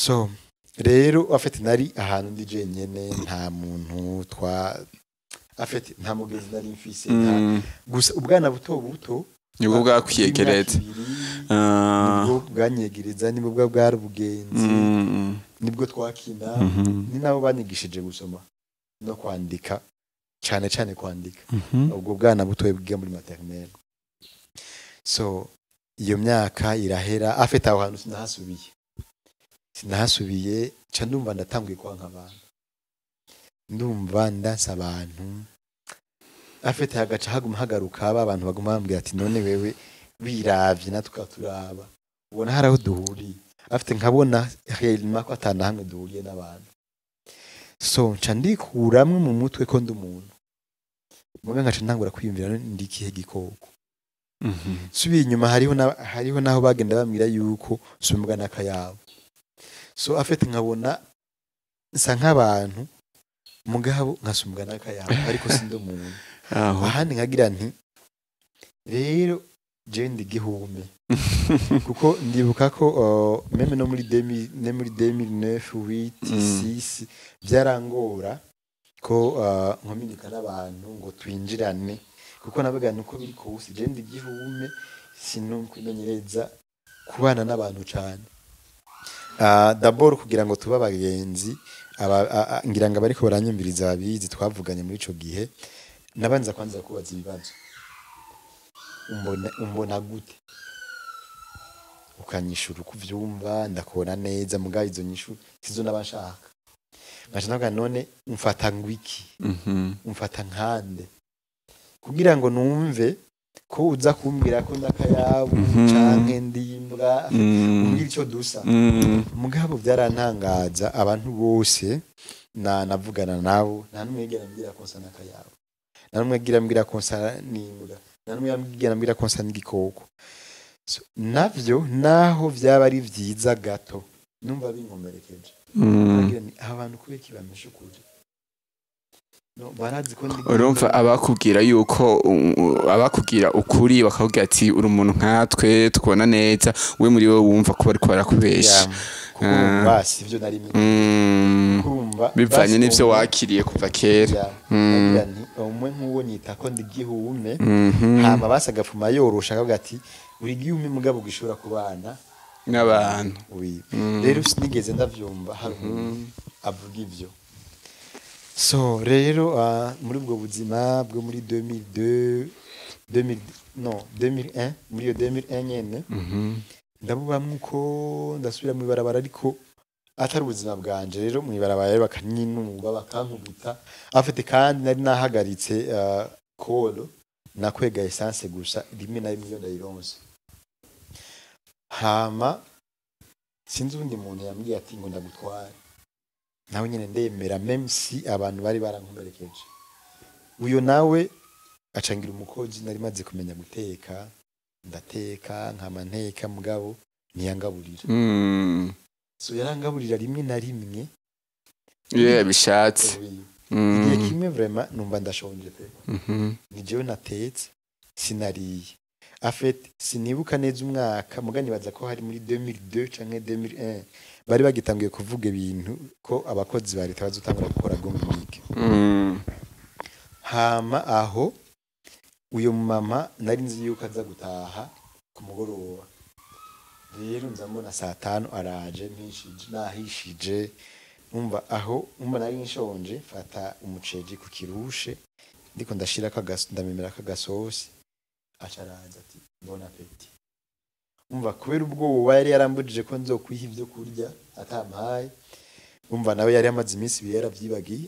So rero, en fait, nari ahantu ndi jenyene, nta muntu twa, en fait, nta mugenzi nari mfise, gusa ubwana buto buto Nibwo bwakwiyegereza. bw'imyaka 2, Ah. nibwo bwanyegereza, nibwo bwari ubugenzi, nibwo twakina, ni nabo banyigishije gusoma no kwandika, cyane cyane kwandika, ubwo bwana butoye bwiga muri maternelle. So iyo myaka irahera, en fait, aho hantu sinahasubiye. Ca ndumva ndatanguye kwanka abantu, ndumva ndansa abantu. En fait, hagaca haguma hagaruka ba bantu baguma bambwira ati: "None wewe wiravye natwe turaba, ubona hari aho duhuriye?" En fait, nkabona réellement ko atana hamwe duhuriye n'abantu. So nca ndikuramwe mu mutwe ko ndi umuntu, muga nkaca ntangura kwiyumvira: none ndi ikihe gikoko? Subiye inyuma, hariho naho bagenda bambwira yuko sumbwa n'akayabo. So en fait, nkabona nsa nk'abantu, mugabo nkasumbwa n'akayabo, ariko sindi umuntu. Aho. Ahandi nkagira nti: "Rero je ndi gihume", kuko ndibuka ko même no muri 2000, ne muri 2009, 8, 6, byarangora ko nkominika n'abantu ngo twinjirane, kuko navuga nuko biri kose je ndi gihume, sinukwimenyereza kubana n'abantu cyane. D'abord kugira ngo tube abagenzi, ngira ngo abariko baranyumviriza babizi, twavuganye muri ico gihe, nabanza kwanza kubaza ibibazo: "Umbona gute?" Ukanyishura uko uvyumva, ndakubona neza, mugabo izo nyishu sizo naba nshaka. Nkaca ndavuga: "None umfata ngwiki? Umfata nkande?" Kugira ngo numve ko uza kumbwira ko ndakayabu canke ndimbwa, umbwira ico dusa. Mugabo byarantangaza, abantu bose na navugana nabo, nta n'umwe yigera ambwira ko nsa n'akayabo, nta n'umwe yigera ambwira ko nsa n'imbwa, nta n'umwe yigera ambwira ko nsa n'igikoko. So, navyo naho vyaba ari vyiza gato, numva binkomerekeje. Nkagira nti: "Aba bantu kubera iki bameshe ukuri? No, barazi ko ndi Urumva abakubwira yuko abakubwira ukuri bakakubwira ati: 'Uri umuntu nkatwe, tukubona neza', we muri wowe wumva ko bariko barakubesha. Yeah, kuko urumva sivyo nari menye. Kurumva Bivanye basi n'ivyo wakiriye kuva kera. Yeah, nkagira nti: "Umwe nk'uwo nyita ko ndi gihume, hama basi agapfuma yorosha akavuga ati: 'Uri gihume, mugabo gishobora kubana n'abantu.'" Oui. Rero sinigeze ndavyumva hari umuntu avuga ivyo. So rero muri ubwo buzima bwo muri 2002, 2000, no 2001, muri iyo 2001 nyene, ndabubamwo uko, ndasubira mu ibarabara, ariko atari ubuzima bwanje. Rero mu ibarabara rero bakanyinuba, bakankubita. En fait, kandi nari nahagaritse kolo, nakwega essence gusa rimwe na rimwe iyo ndayironse. Hama sinzi uwundi muntu yambwiye ati ngo ndagutware, nawe nyine ndemera, même si abantu bari barankomerekeje. Uyo nawe acangira umukozi. Nari maze kumenya guteka, ndateka, nkama nteka, mugabo ntiyangaburira. So yarangaburira rimwe na rimwe iyo yabishatse. Oui. Igihe kimwe vraiment numva ndashonje pe. Ni jewe natetse, sinariye. En fait, sinibuka neza umwaka, muga nibaza ko hari muri 2002 canke 2001, bari bagitanguye kuvuga ibintu ko abakozi ba leta bazotangura gukora gong unique. Hama aho uyo mama nari nzi yuko aza gutaha ku mugoroba. Rero nza mbona saa 5 araje, mpishije, nahishije. Umva aho umva nari nshonje, mfata umuceri ku kirushe, ndiko ndashirako ndamemera agasosi, aca araza ati: "Bon appétit." Umva, kubera ubwoba yari yarambujije ko nzokwiha ivyo kurya atampaye, umva nawe yari amaze iminsi 2 yaravyibagiye.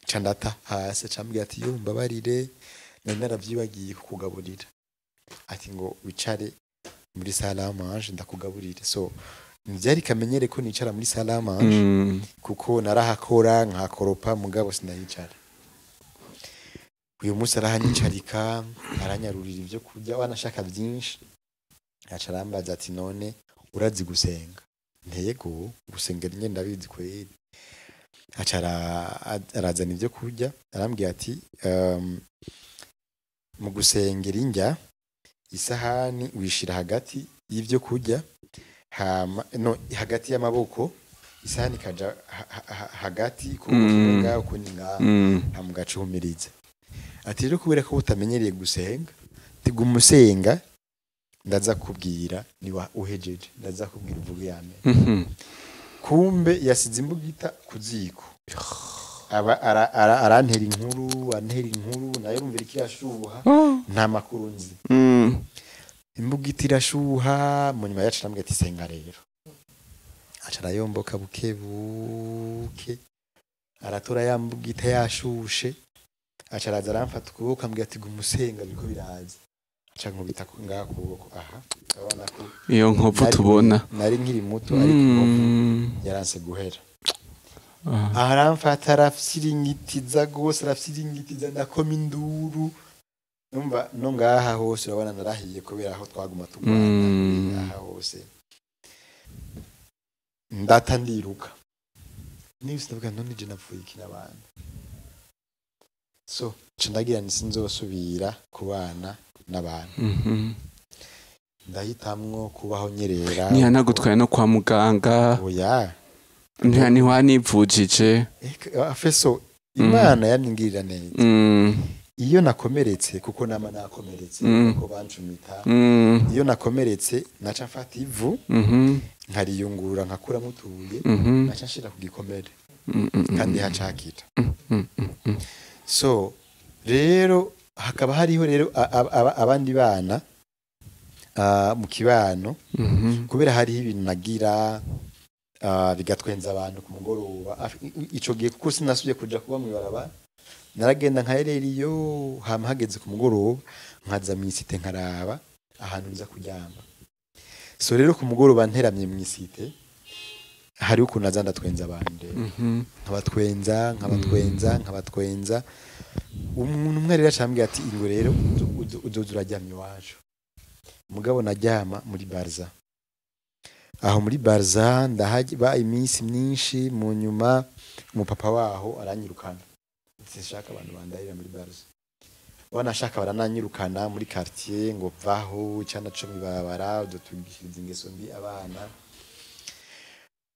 Ca ndata hasi, aca ambwira ati: "Yo, mbabarire, nari naravyibagiye kukugaburira." Ati ngo wicare muri salle à manger ndakugaburire. So ntivyari kamenyere ko nicara muri salle à manger, kuko narahakora, nkahakoropa, mugabo sinahicara. Uyu munsi arahanyicarika, aranyarurira ibyo kurya, wanashaka byinshi. Aca arambaza ati: "None urazi gusenga?" Ntego, gusenga nyine ndabizi kweri. Aca arazana ibyo kurya, arambwira ati: "Mu gusengera indya, isahani wishira hagati y'ibyo kurya, Hama no hagati y'amaboko, isahani ikaja hagati, ukuboko kumwe ngaho, ukundi ngaho, hama ugaca uhumiriza. Ati rero kubera ko utamenyereye gusenga, tiguma usenga, ndaza kubwira niwa uhejeje, ndaza kubwira uvuge amen. Kumbe yasize imbugita ku ziko, aba arantera inkuru, antera inkuru, nayo urumva iriko irashuha. Nta makuru nzi. Imbugita irashuha, mu nyuma yacu arambwira ati senga rero. Aca arayomboka buke buke, aratora ya mbugita yashushe, aca araza aramfata ukuboko, ambwira ati guma usenga, biriko biraza. Aca nkubita ngaha kuboko aha, urabona ko Iyo nkovu tubona. Nari nkiri muto, ariko inkovu yaranse guhera. Aha aramfata, arafyiringitiza gose, arafyiringitiza, ndakoma induru. Numva no ngaha hose urabona narahiye kubera aho twaguma turwana. Aha hose ndata ndiruka nibise, ndavuga none je napfuye iki n'abantu? So nca ndagira nti sinzosubira kubana n'abantu. Ndahitamwo kubaho nyerera. Ntiyanagutwaye no kwa muganga? Oya. Ntiwanivujije? Afeso Imana yaningirira neza. Iyo nakomeretse, kuko nama nakomeretse, kuko bancumita, iyo nakomeretse naca mfata ivu, nkariyungurura, nkakuramo utubuye, naca nshira ku gikomere, kandi haca hakira. So rero hakaba hariho rero abandi bana mu kibano, kubera hariho ibintu nagira bigatwenza abantu ku mugoroba. Ico gihe, kuko sinasubiye kuja kuba mw'ibarabara, naragenda nkaherera iyo, hama hageze ku mugoroba nkaza mw'isite, nkaraba ahantu nza kuryama. So rero ku mugoroba nteramye mw'isite, hariho ukuntu naza ndatwenza abantu rero, nkabatwenza, nkabatwenza, nkabatwenza. Umuntu umwe rero acambwira ati ingo rero uzoza uraryama iwacu. Mugabo naryama muri barza. Aho muri barza ndahaba iminsi myinshi, mu nyuma umupapa waho aranyirukana, sinshaka abantu bandahira muri barza. Wanashaka barananyirukana muri quartier ngo vaho icana co mw'ibarabara, udutugishiriza ingeso mbi abana.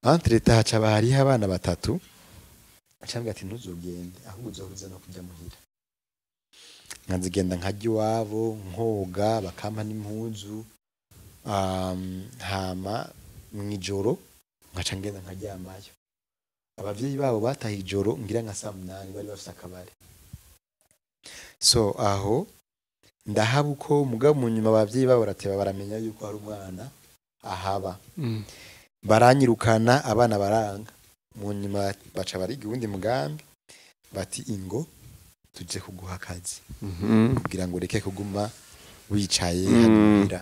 Entre-temps haca hariho abana batatu, acambwira ati ntuzogende, ahubwo uzohuza no kujya muhira. Nkazigenda nkajya iwabo, nkoga, bakampa n'impuzu, hama mw'ijoro nkaca ngenda nkaryamayo. Abavyeyi babo bataha ijoro ngira nka saa 8, bari bafise akabari. So aho ndahaba uko, mugabo mu nyuma abavyeyi babo barateba baramenya yuko hari umwana ahaba, baranyirukana, abana baranga. Mu nyuma baca bariga uwundi mugambi, bati ingo tuje kuguha akazi kugira ngo ureke kuguma wicaye hano muhira.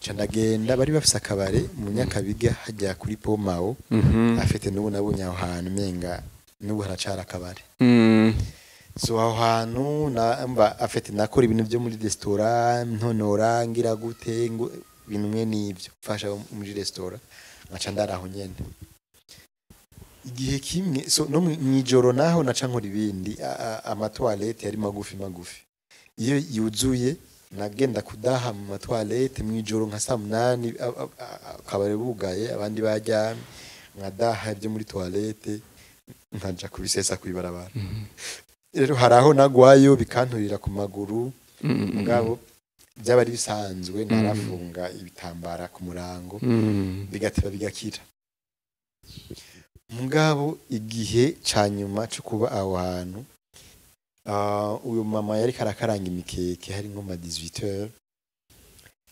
Ca ndagenda, bari bafise akabare mu Nyakabiga hajya kuri Pomao. Afite n'ubu nabonye aho hantu umenga n'ubu haracari akabare. So aho hantu mba afite nakora ibintu byo muri resitora, ntonora, ngira gute ngo ibintu mwe n'ibyo mfasha muri resitora, nkaca ndara aho nyene igihe kimwe. So no mw'ijoro naho naca nkora ibindi. Amatoilette yari magufi magufi, iyo yuzuye nagenda kudaha mu matoilette mw'ijoro nka saa 8, akabare bugaye, abandi baryamye, nkadaha ibyo muri toilette, nkaja kubisesa kw'ibarabara. Rero hari aho nagwayo bikanturira ku maguru, mugabo byaba ari bisanzwe, narafunga ibitambara ku murango, bigateba bigakira. Mugabo igihe ca nyuma co kuba aho hantu, uyu mama yariko arakaranga imikeke, hari nko ma 18h,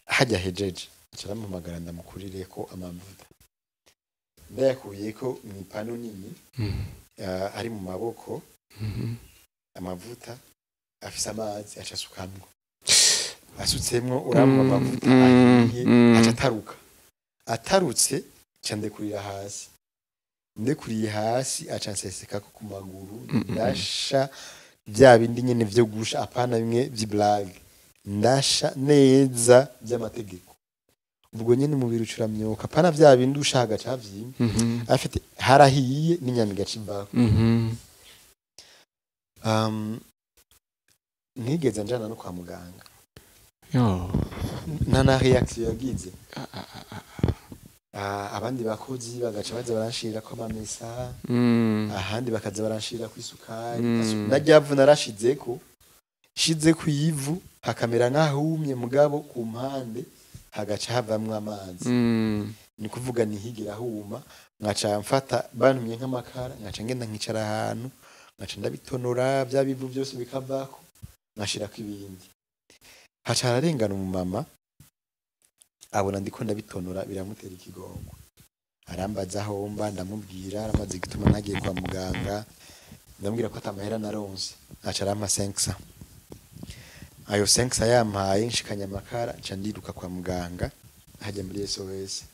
hajya hejeje aca arampamagara ndamukurireko amavuta. Ndayakuyeko mw'ipanu nini, ari mu maboko, amavuta afise amazi, aca asukamwo, asutsemwo uramva amavuta ahiye, aca ataruka. Atarutse ca ndekurira hasi, ndekuriye hasi aca nsesekako ku maguru, ndasha bya bindi nyene vyo gusha, apana bimwe vy'iblague, ndasha neza by'amategeko. Ubwo nyene umubiri ucuramyoka, apana vya bindi ushaga cavyimye. Afite harahiye n'inyama igaca imbaho. Ntigeze njana no kwa muganga. Yo. Nta na réaction yagize. Ah, abandi bakozi bagaca baza baranshirako amamesa, ahandi bakaza baranshirako isukari. Na ryavu narashizeko, nshizeko ivu hakamera nk'ahumye, mugabo ku mpande hagaca havamwo amazi. Ni kuvuga ntihigira huma. Nkaca mfata, bantumye nk'amakara, nkaca ngenda nkicara ahantu, nkaca ndabitonora, bya bivu byose bikavako, nkashirako ibindi. Haca hararengana umumama, abona ndiko ndabitonora, biramutera ikigongo, arambaza aho mba, ndamubwira. Aramaze igituma ntagiye kwa muganga, ndamubwira ko atamahera naronse. Aca arampa 500. Ayo 500 yampaye, nshikanye amakara, nca ndiruka kwa muganga hajya muri SOS,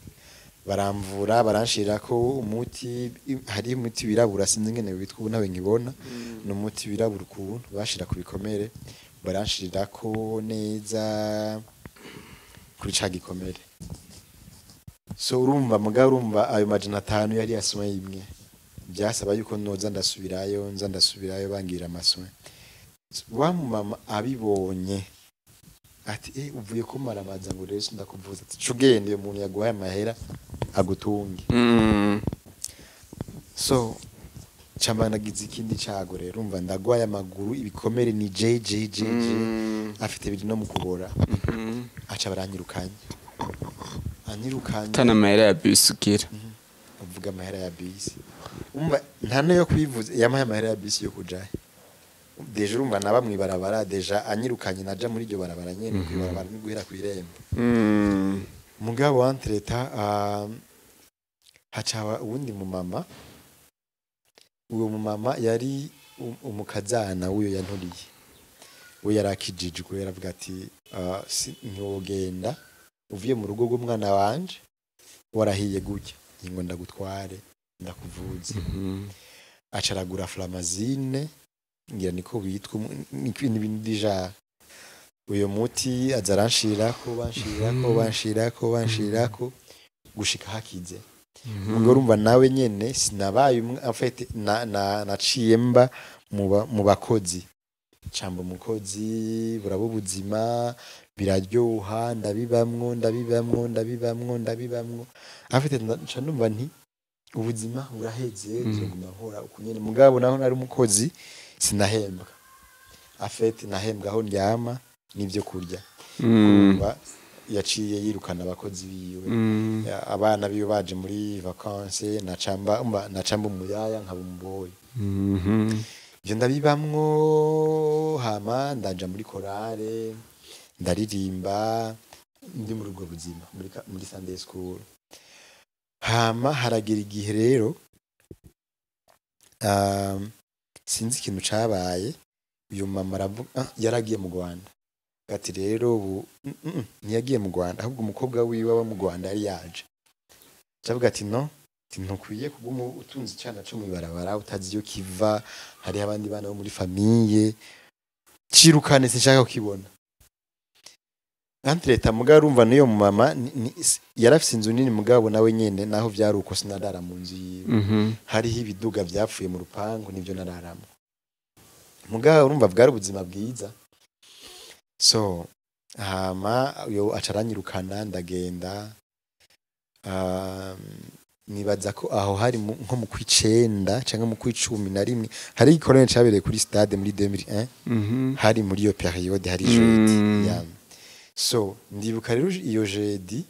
baramvura, baranshirako umuti. Hari umuti wirabura, sinzi ingene witwa ubu, ntawe nkibona. Ni umuti wirabura ukuntu bashira ku bikomere, baranshirirako neza kuri ca gikomere. So urumva, mugabo urumva ayo 500 yari yasoin imwe, byasaba yuko noza ndasubirayo, nza ndasubirayo, bangira amasoins. Wa mama abibonye ati: "Eh, uvuye kumaramaza ngo rero ndakuvuza." Ati: "Ca ugenda, uyo muntu yaguhaye amahera agutunge." So camba nagize ikindi cago rero, urumva ndagwaye amaguru, ibikomere ni jjjj, afite biri no mu kubora. Aca baranyirukanye, anyirukanye. Tana amahera ya bisi ugira. Uvuga amahera ya bisi, umva nta nayo kwivuza. Yampaye amahera ya bisi yo kujayo, déjà urumva naba mwibarabara, déjà anyirukanye naja muri iryo barabara nyene, kwibarabara ni guhera kw'irembo. Mugabo entre-temps haca uwundi mumama. Uwo mumama yari umukazana w'uyo yanturiye. We yarakijijwe, yaravuga ati: "Ntiwogenda uvuye mu rugo rw'umwana wanje warahiye gutya, ngo ndagutware ndakuvuze." Aca aragura Flamazine, ngira niko witwa, n'ibintu déjà uyo muti, aza aranshirako, banshirako, banshirako, banshirako gushika hakize. Ubwo urumva nawe nyene sinabaye umwe, en fait na naciye mba mu bakozi, camba umukozi, buraba ubuzima biraryoha, ndabibamwo, ndabibamwo, ndabibamwo, ndabibamwo. En fait nca numva nti ubuzima buraheze, nzoguma nkora uku nyene. Mugabo naho nari umukozi sinahembwa, en fait nahembwa aho ndyama n'ivyo kurya. Urumva yaciye yirukana abakozi biwe. Abana biwe baje muri vacances, nacamba umva nacamba umuyaya, nkaba umuboyi. Ivyo ndabibamwo, hama ndaja muri korale, ndaririmba ndi muri ubwo buzima, muri Sunday school. Hama haragera igihe rero, sinzi ikintu cabaye, uyu mama aravuga, yaragiye mu Rwanda. Ati rero ubu ntiyagiye mu Rwanda, ahubwo umukobwa wiwe aba mu Rwanda yari yaje. Cavuga ati: "No, ati ntukwiye kuguma utunze icana co mw'ibarabara, utazi iyo kiva, hariho abandi bana bo muri famille, cirukane, sinshaka kukibona." Entre-temps mugabo urumva niyo mama yarafise inzu nini, mugabo nawe nyene naho vyari uko sinarara mu nzu yiwe. Hariho ibiduga vyapfuye mu rupangu, nivyo nararamo. Mugabo urumva bwari ubuzima bwiza. So hama yo aca aranyirukana, ndagenda. Nibaza ko aho hari nko mu kw'icenda canke mu kw'icumi na rimwe, hari igikorane cabereye kuri stade muri 2001. Hari muri iyo période, hari jeudi. Yeah. So ndibuka rero iyo jeudi,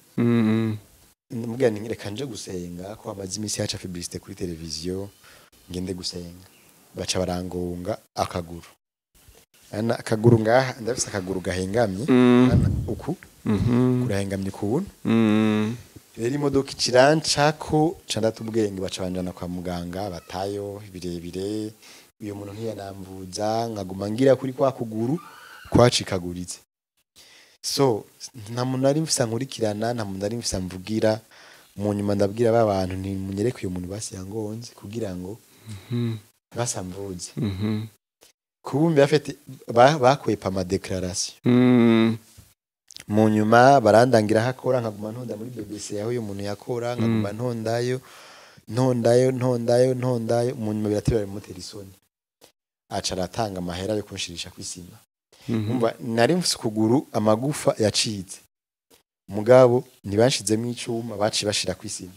ndamubwira nti: "Reka nje gusenga, ko hamaze iminsi haca publicité kuri televiziyo, ngende gusenga." Baca barangonga akaguru. Ana akaguru ngaha, ndafise akaguru gahengamye. Ana uku kurahengamye ukuntu. Rero imodoka ikirancako, ca ndata ubwenge, baca banjana kwa muganga, batayo birebire. Uyo muntu ntiyanamvuza, nkaguma ngira kuri kwa kuguru kwacikaguritse. So nta muntu nari mfise ankurikirana, nta muntu nari mfise amvugira. Mu nyuma ndabwira ba bantu nti: "Munyereke uyu muntu basi yangonze, kugira ngo basamvuze." Kumbe afite bakwepa ama déclaration. Mu nyuma barandangira aho akora, nkaguma ntonda muri BBC aho uyu muntu yakora, nkaguma ntondayo, ntondayo, ntondayo, ntondayo. Mu nyuma biratebera, bimutera isoni, aca aratanga amahera yo kunshirisha kw'isima. Umva nari mfise ukuguru amagufa yacitse. Mugabo ntibashizemo icuma, baciye bashira kwisima.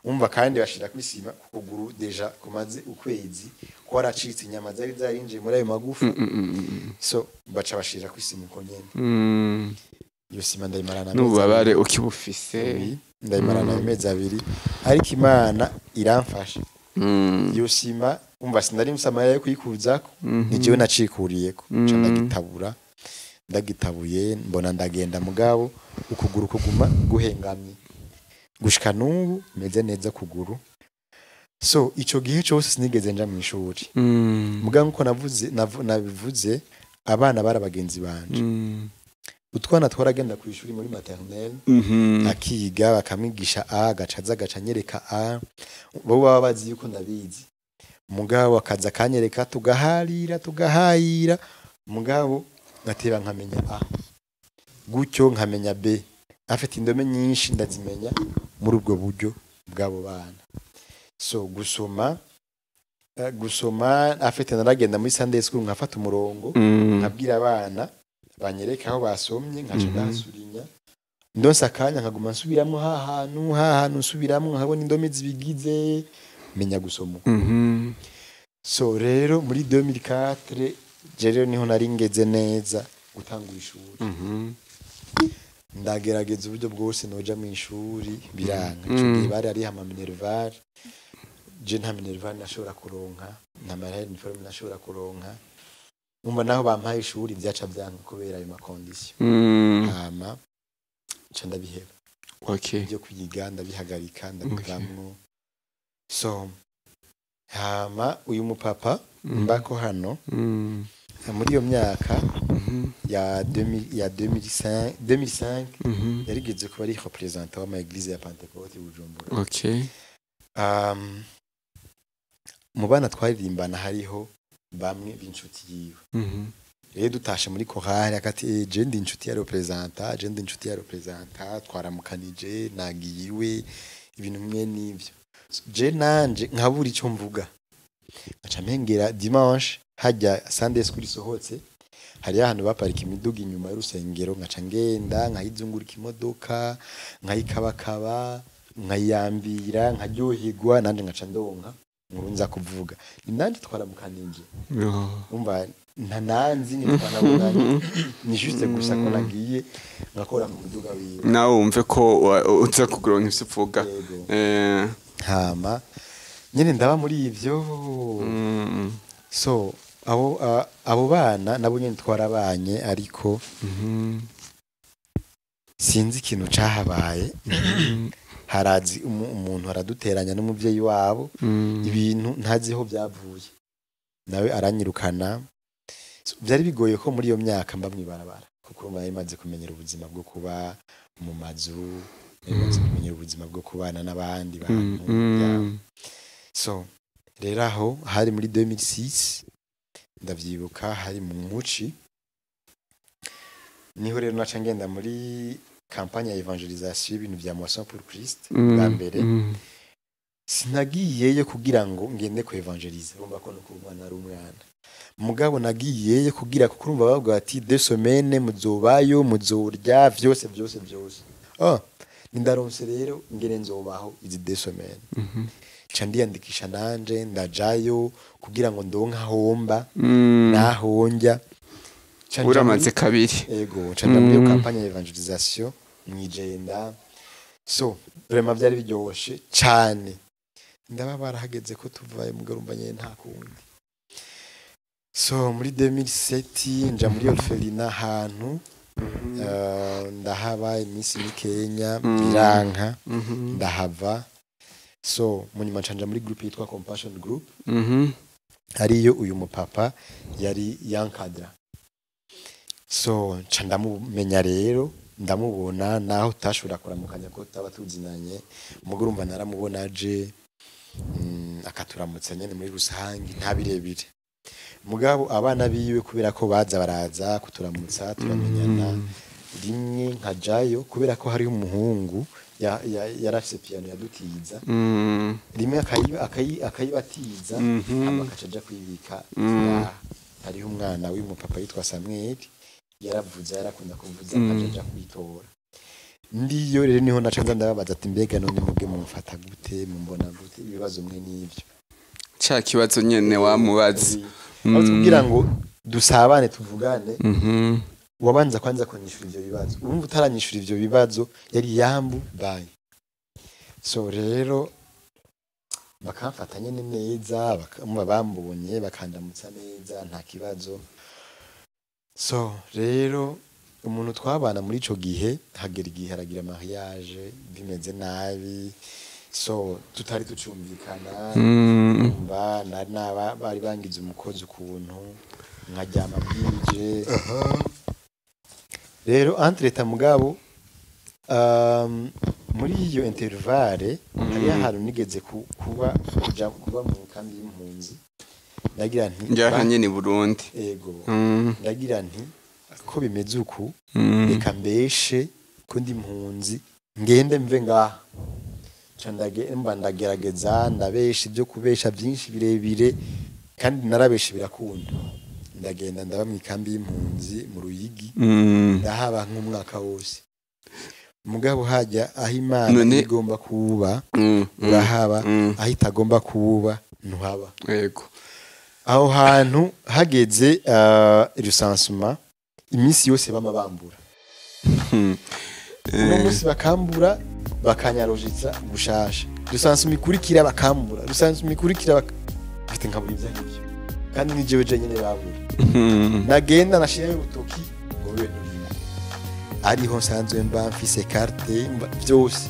Umva, kandi bashira kwisima ku kuguru déjà kumaze ukwezi ko waracitse, inyama zari zarinjiye muri ayo magufa. So baca bashira kwisima uko nyene. Iyo sima ndayimarana amezi n'ububabare abiri. Ukibufise. Oui, ndayimarana amezi 2, ariko Imana iramfasha. Iyo sima, umva, sinari mfise yo kuyikuzako, ni jewe nacikuriyeko, nca ndagitabura. Ndagitabuye mbona ndagenda, mugabo ukuguru kuguma guhengamye. Gushika n'ubu meze neza kuguru. So ico gihe cose sinigeze nja mw'ishuri. Mugabo nkuko navuze, nabivuze, abana bari abagenzi banje. Utwana twaragenda ku ishuri muri maternelle, akiga, bakamwigisha a, agaca aza agaca anyereka a. Bo baba bazi yuko ndabizi, mugabo akaza akanyereka, tugaharira, tugahayira, mugabo ngateba nkamenya a gutyo, nkamenya b. Afite indome nyinshi ndazimenya muri ubwo buryo bw'abo bana. So gusoma, gusoma afite, naragenda muri Sunday school nkafata umurongo, nkabwira abana banyereka aho basomye, nkaca ndahasurinya. Ndonse akanya nkaguma nsubiramo hahantu hahantu, nsubiramo nkabona indome zibigize, menya gusoma uko. So rero muri 2004 je rero niho nari ngeze neza gutangura ishuri. Ndagerageza uburyo bwose noja mu ishuri, biranga. Ico gihe bari ariha ama minerval, je nta minerval nashobora kuronka, nta mahera uniforme nashobora kuronka. Umva, naho bampaye ishuri vyaca vyanka kubera ayo ma conditions. Hama nca ndabiheba. Ibyo kwiga ndabihagarika, ndabivamwo. So hama uyu mupapa mbako hano, muri iyo myaka ya 2000, ya 2005, 2005, yarigeze kuba ari représentant w'ama église ya Pentecôte i Bujumbura. Mu bana twaririmbana hariho bamwe b'inshuti yiwe. Rero dutashe muri chorale akati: "Eh, je ndi inshuti ya représentant, je ndi inshuti ya représentant, twaramukanije, nagiye iwe," ibintu mwe n'ivyo. Je nanje nkabura ico mvuga, nkaca mpengera dimanche hajya Sunday school isohotse, hariyo ahantu baparika imiduga inyuma y'urusengero, nkaca ngenda nkayizungurika imodoka, nkayikabakaba, nkayambira, nkaryoherwa, nanje nkaca ndonka nkuru nza kuvuga ni nanje twaramukanije. Yo. Umva, nta nanzi ntitwanabonanye, ni juste gusa ko nagiye ngakora ku muduga wiwe. Nawe wumve ko uza kuguronka ivyo uvuga. Yego. Hama nyine ndaba muri ivyo. So abo bana nabo nyine twarabanye, ariko sinzi ikintu cahabaye, harazi umuntu araduteranya n'umuvyeyi wabo. Ibintu ntazi aho byavuye, nawe aranyirukana. So, byari bigoye ko muri iyo myaka mba mw'ibarabara, kuko urumva nari maze kumenyera ubuzima bwo kuba mu mazu, nari maze kumenyera ubuzima bwo kubana n'abandi bantu. So rero aho hari muri 2006, ndavyibuka, hari mu muci, niho rero naca ngenda muri campagne ya évangélisation y'ibintu vya Moisson pour Christ bwa mbere. Sinagiyeyo kugira ngo ngende ku évangéliser, urumva ko nuko umwana ari umwana, mugabo nagiyeyo kugira, kuko urumva bavuga ati 2 semaines muzobayo, muzorya vyose vyose vyose. Oh, ndaronse rero ngene nzobaho izi 2 semaines, nca ndiyandikisha nanje ndajayo kugira ngo ndonke ahomba naho njya. Nca nja Uramaze kabiri. Ego, nca nja muri iyo campagne ya évangélisation mwijenda. So vraiment byari biryoshe cane, ndaba barahageze ko tuvayo, mugabo urumva nyene nta kundi. So muri 2007 nja muri orphelinat ahantu, ndahaba iminsi mikenya, biranka, ndahava. So mu nyuma nca nja muri groupe yitwa Compassion Group, ariyo uyu mupapa yari yankadra. So nca ndamumenya rero, ndamubona naho utashobora kuramukanya ko tutaba tuzinanye, umugore urumva naramubona aje, akaturamutsa nyene muri rusange, nta birebire. Mugabo abana biwe kubera ko baza baraza kuturamutsa, turamenyana. Rimwe nkajayo kubera ko hariho umuhungu yarafise piano yadutiza, rimwe akayibatiza, hama akaca aja kuyibika ngaha. Hariho umwana w'umupapa yitwa Samuel, yaravuze, yarakunda kuvuza, akaja aja kuyitora. Ndiyo rero niho naca nza ndababaza ati: "Mbega none mubwe mumfata gute, mumbona gute?" Ibibazo mwe n'ivyo. Ca kibazo nyene wamubaza. Aho kugira ngo dusabane, tuvugane, wabanza kwanza kunyishura ivyo bibazo. Urumva, utaranyishura ivyo bibazo yari yambu bayi. So rero bakamfata nyene neza, bakamva bambonye bakandamutsa neza, nta kibazo. So rero umuntu twabana muri ico gihe, hagera igihe aragira mariage bimeze nabi, so tutari tucumvikana. Umva, nari naba bari bangize umukozi ukuntu nkaryama bwije. Rero entre-temps mugabo, muri iyo intervalle hariyo ahantu nigeze kuba kuja kuba mu kambi y'impunzi, ndagira nti Ngaha nyene i Burundi? Ego. Ndagira nti ko bimeze uku, reka mbeshe ko ndi impunzi, ngende mve ngaha. Nca mba ndagerageza, ndabesha ibyo kubesha byinshi birebire, kandi narabeshe birakunda. Ndagenda ndaba mu ikambi y'impunzi mu Ruyigi. Ndahaba nk'umwaka wose. Mugabo hajya aho Imana igomba kuba, urahaba, aho itagomba kuba ntuhaba. Aho hantu hageze recensement, iminsi yose bama bambura. Uno munsi bakambura, bakanyarojitsa gushasha. Recensement ikurikira bakambura, recensement ikurikira mfite nkabura ibyo aribyo, kandi ni jewe jenyine babura. Nagenda nashirayo urutoki ngo bibe nturimo, ariho nsanzwe mba mfise carte byose.